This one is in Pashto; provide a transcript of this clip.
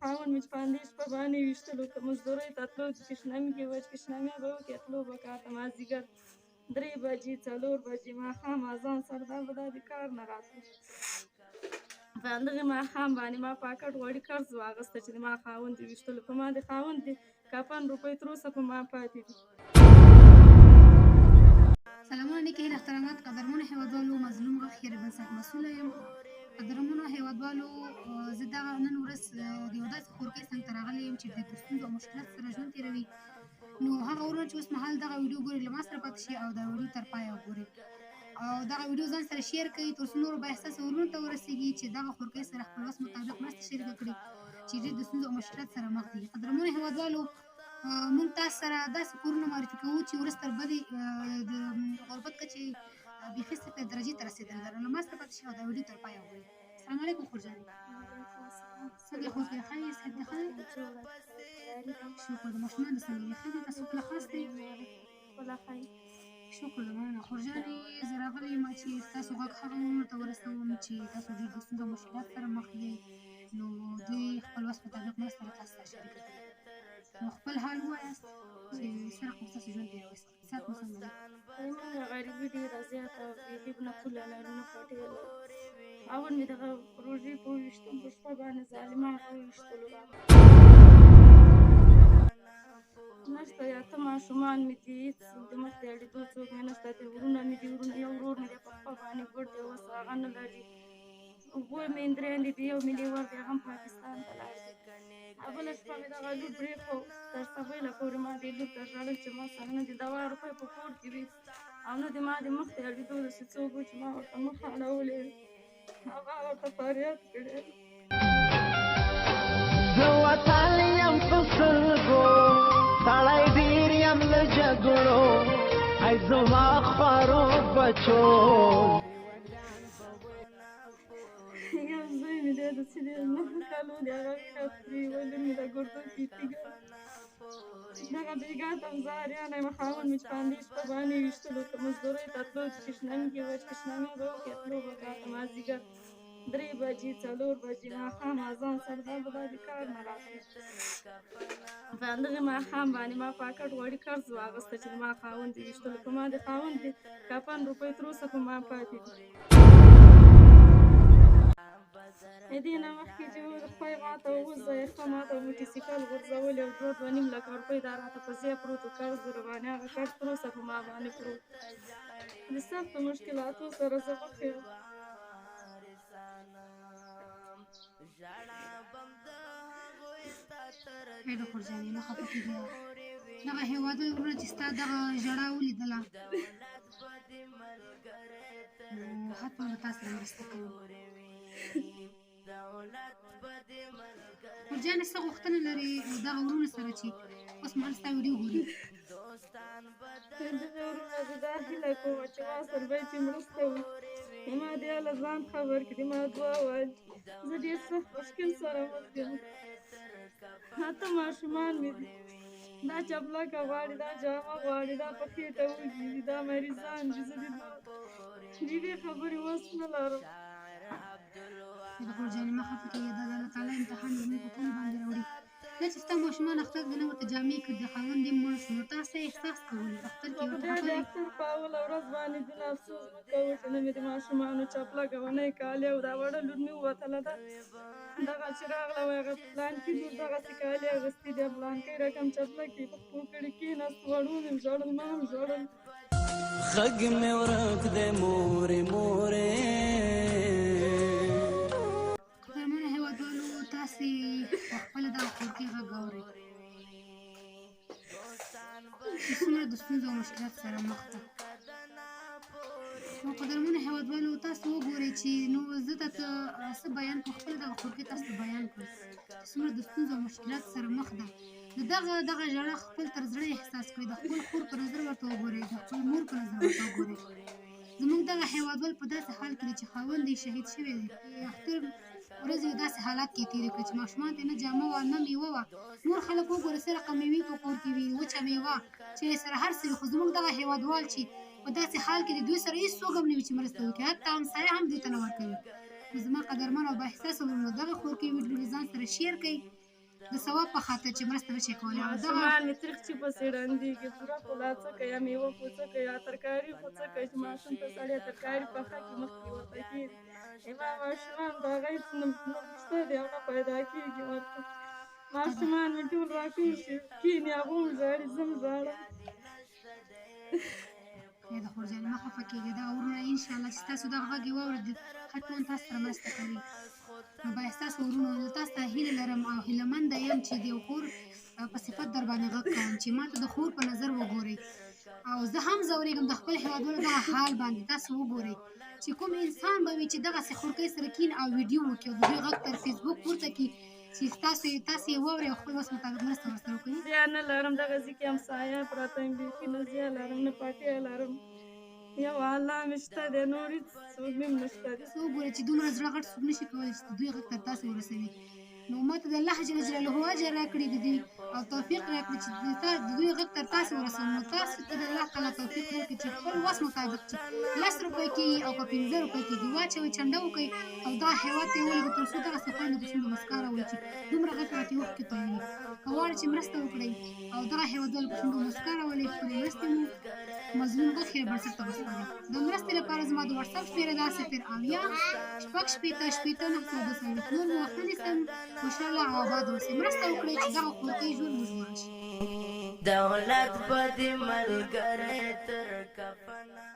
خاوند مې چې په همدې شپه باندې ویشتلو، که مزدورۍ ته تلو چې کشنمي کې وه، چې کشنمي به وکړې تلو به کار ته. مازدیګر 3 بجې 4 بجې ماښام اذان سره دا به دا د کار نه راتلو. په همدغې ماښام باندې ما پاکټ غوړي قرض واخیسته چې د ما خاوند یې ویشتلو. په ما د خاوند د کفن روپۍ تر اوسه په ما پاتې دي. سلامونه نیکه هیله احترامات قدرمنو هیوادوالو، مظلوم غږ خیر بنسټ مسؤله یم. قدرمنو هیوادوالو، زه دغه نن ورځ د یو داسې خورکۍ څنګ ته راغلې یم چې د ستونزو او مشکلاتو سره ژوند تېروي. نو هغه وروڼه چې اوس مهال دغه ویډیو ګوري له ما سره پاتې شي او دا ویډیو تر پایه وګوري او دغه ویډیو ځان سره share کړئ تر څو نورو با احساسه وروڼو ته ورسېږي چې دغه خورکۍ سره خپل وس مطابق مرسته شریکه کړي چې ډېر د ستونزو او مشکلاتو سره مخ دي. قدرمنو هیوادوالو، موږ تاسو سره داسې کورونه معرفي کوو چې ورځ تر بلې د غربت کچې بیخي صفر درجې ته رسېدلې ده. نو له ما سره پاتې شئ او دا ویډیو تر پایه وګورئ. السلام علیکم خور جانې، څنګه خور ښه یې؟ صحت دې ښه دی؟ شکر د ماشومان د څنګه دي؟ ښه دي؟ تاسو خپله خاص دی؟ شکر ده، مننه خور جانې. زه راغلې یم چې ستاسو غږ هغه وروڼو ته ورسوم چې تاسو ډېر د ستونزو او مشکلات سره مخ یئ، نو دوی خپل وس مطابق مرسته له تاسو سره شریکه کړي. نو خپل حال ووایاست چې څه رقم ستاسو ژوند تېروئ، اقتصاد مو څنګه دی؟ زموږ غریبي ډېره زیاته، بیخي نه پوله لرو نه پټی لرو. خاوند مې دغه روژې په ویشتم په شپه باندې ظالمانو وویشتلو. نشته، اته ماشومان مې دي، هېڅ د مخ د اړېدو څوک مې نشته. د وروڼه مې دي، وروڼه یو ورور مې دی په پښه باندې ګوډ دی، اوس هغه نه لري. اوبه مې اندرېندې دي، یو مې لیور دی، هغه هم پاکستان ته لاړ دی. بله شپه مې دغه لور پرېښو، تر سبا پورې ما دې لور ته ژړل چې ما سره نه د دوا روپۍ په کور کې وي او نه د ما د مخ د اړېدو داسې څوک و چې ما ورته مخ اړولی وي. هغه ورته فریاد کړی. زه وتل یم په سلګو، سړی ډېر یم له جګړو، ای زما خوارو بچو. یو زوی مې دی د څه دی 9 کالو دی، هغه وینه خوري. یوه لور مې د ګردو کې تیږه. دغه بېګا ته هم زه اریانه یم. خاوند مې چې په همدې شپه باندې ویشتلو، که مزدورۍ ته تلو چې کشنمي کې وه، چې کشنمي به وکړې تلو به کار ته. مازدیګر 3 بجې 4 بجې ماښام اذان سره دا به دا د کار نه راتلو. په همدغې ماښام باندې ما پاکټ غوړي قرض واخیسته چې د ما خاوند یې ویشتلو. په ما د خاوند د کفن روپۍ تر اوسه په ما پاتې دي. دې نه مخکې چې خپل ما ته وځی، خپل ما ته موټرسایکل غورځولی او 2-2.5 لکه روپۍ دا راته په ځای پروت و قرض درباندې، هغه قرض تر اوسه په ما باندې پروت. د سختو مشکلاتو سره زه مخ یم. ای د خور جانې، مه خفه کېږه. دغه هېوادوال وروڼه چې ستا دغه ژړا ولیدله نو حتما به تا سره مرسته کوي. خور جانې، څه غوښتنه لرې دغه وروڼو سره چې اوس مهال ستا ویډیو ګوري؟ دغه وروڼه زه دا هیله کوم چې ما سره باید چې مرسته وکړي، ما دې الله ځان خبر کړي، ما دعا وایي. زه ډېر سخت مشکل سره مخ یم. اته ماشومان مې دي، دا چپلکه غواړي، دا جامه غواړي، دا په خېټه وږي دي، دا مریضان دي. زه د دې خبرې وس نه لرم. د خور جانې، مه خفه کېږه. دا د الله تعالی امتحان زموږ په ټولو باندې راوړي. دا چې ستا ماشومان اختر ته نه ورته جامې کړي، د خاوند یې مړ شو، نو تا څه احساس کولو اختر کې ورته خدای د خفه وې؟ اختر په اوله ورځ باندې دونه افسوس مه کوه چې نه مې د ماشومانو چپلکه وه نه یې کالي او دا وړه لور مې ووتله ده. دغه چې راغله وایي هغه پلانکي لور دغسې کالي اغوستي دي، پلانکی رقم چپلکې په پښو کړي. کېناست، وړو مې هم ژړل، ما هم ژړل. غږ مې ورک دی مورې مورې. قدرمنو هېوادوالو، تاسې په خپله دغه خورکۍ غږ اورئ چې څومره د ستونزو او مشکلاتو سره مخ ده. نو قدرمنو هېوادوالو، تاسو وګورئ چې نو زه ته څه بیان کړم، خپله دغه خورکۍ تاسو ته بیان کړم چې څومره د ستونزو او مشکلاتو سره مخ ده. د دغه دغه ژړا خپل تر زړه احساس کړئ، د خپل خور په نظر ورته وګورئ، د خپل مور په نظر ورته وګورئ. زموږ دغه هېوادوال په داسې حال کې دي چې خاوند یې شهید شوی دی. اختر ورځې داسې حالات کې تېرې کړې چې ماشومان ته نه جامه وه نه میوه وه. نور خلک وګوره څه رقم میوې په کور کې وي، وچه میوه چې سره هر څه وي، خو زموږ دغه هېوادوال چې په داسې حال کې دي دوی سره هېڅوک هم نه وي چې مرسته وکړي، حتی همسایه هم دوی ته نه ورکوي. نو زما قدرمن او با احساسه وروڼو، دغه خورکۍ ویډیو له ځان سره share کړئ. د ثواب په خاطر چې مرسته نشئ کولی او دغه ماشومان مې تریخ چې پسې ړندېږي، بوره خو لا څه کوي، میوه خو څه کوي، ترکاري خو څه کوي چې ماشوم ته سړی ترکاري پخه کړي مخکې ورته کېږي. زما ماشومان د هغه هېڅ نه شته دی او نه پیدا کېږي ورته. ماشومان مې ټول راټول شي، کښېني، هغه هم ژاړي، زه هم ژاړم. خدای د خور جانې مه خفه کېږئ، دغه وروڼه انشاءالله چې ستاسو دغه غږ یې واورېد حتما تاسو سره مرسته کوي. نو باید ستاسو وروڼو زه تاسو ته هیله لرم او هیله منده یم چې د یو خور په صفت در باندې غږ کوم چې ما ته د خور په نظر وګورئ، او زه هم ځورېږم د خپل هېوادوالو دغه حال باندې. تاسو وګورئ چې کوم انسان به وي چې دغسې خورکۍ سره کښېني او ویډیو وکړي او د دوی غږ تر فیسبوک پورته کړي چې تاسو یې واورئ او خپل وس مطابق مرسته ورسره وکړئ. زیه نه لرم، دغه ځای کې همسایه پراته یم، بیخي نه زیه لرم نه پټی لرم، یو الله مې شته دی، نور هېڅ څوک مې هم نشته دی. څه وګورئ چې دومره زړه غټ څوک نشي کولی چې د دوی غږ تر تاسو ورسوي. نو ما ته د الله جل جلاله اجر راکړي د دوی او توفیق راکړي چې د دوی غږ تر تاسو ورسوم. نو تاسو ته د الله تعالی توفیق ورکړي چې خپل وس مطابق چې 10 روپۍ کېږي او که 5 روپۍ کېږي واچوئ، چنده وکړئ او دا هېواد ته یې ولېږئ تر څو دغسې خویندو په شونډو مسکا راوړي چې دومره غټ غټې اوښکې تویوي. که غواړئ چې مرسته وکړئ او دغه هېوادوالو په شونډو مسکا راولئ، خپلې مرستې مو مظلوم غږ خیر بنسټ ته وسپارئ. د مرستې لپاره زما د وټساپ شمېره ده 070 66 60 942. نور مو وخت نه نیسم. خوشحاله او آباد اوسئ. مرسته وکړئ چې دغه خورکۍ ژوند وژغورل شي. دولت به دې ملګری تر کفنه.